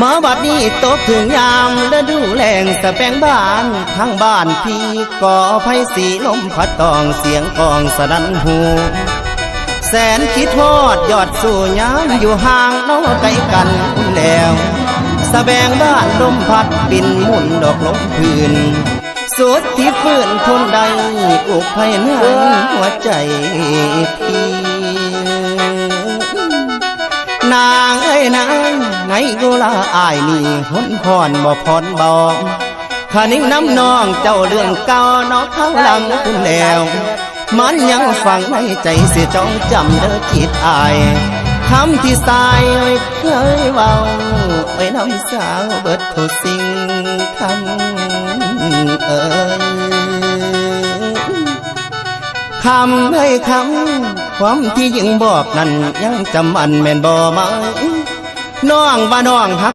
ມາບັດນີ້ຕົກເຖິງຍາມລະດູແລ້ງ ສະແປງບ້ານທາງບ້ານພີ່ ກໍໄພສີລົມພັດຕ້ອງ ສຽງກ້ອງສະໜັ່ນຫູ ແສນຄິດຮອດຍອດສູ່ຍາມ ຢູ່ຫ່າງເນາະໄກກັນພຸ້ນແລ້ວ ສະແບງບ້ານລົມພັດປິ່ນໝຸນດອກລົມພື້ນ ສຸດທີ່ຟື້ນທົນໄດ້ ອຸກໄພໃນຫົວໃຈພີ່. ນາງເອີຍນາງ ໃນເວລາອ້າຍນີ້ຫົນຫ້ອນບໍ່ຜ່ອນເບົາ ຄະນຶງນຳນ້ອງເຈົ້າເລື່ອງເກົ່າເນາະ ຄາວຫຼັງພຸ້ນແລ້ວ ມັນຍັງຝັງໃນໃຈ ຊິຈ້ອງຈຳເດີຈິດອ້າຍ ຄຳທີ່ຊາຍເຄີຍເວົ້າ ໄວ້ນຳສາວເບິດທຸກສິ່ງ ຄຳເອີຍ ຄຳເອີຍຄຳ ຄວາມທີ່ຍິງບອກນັ້ນ ຍັງຈຳໝັ້ນແມ່ນບໍ່ໄໝ? ນ້ອງວ່ານ້ອງຮັ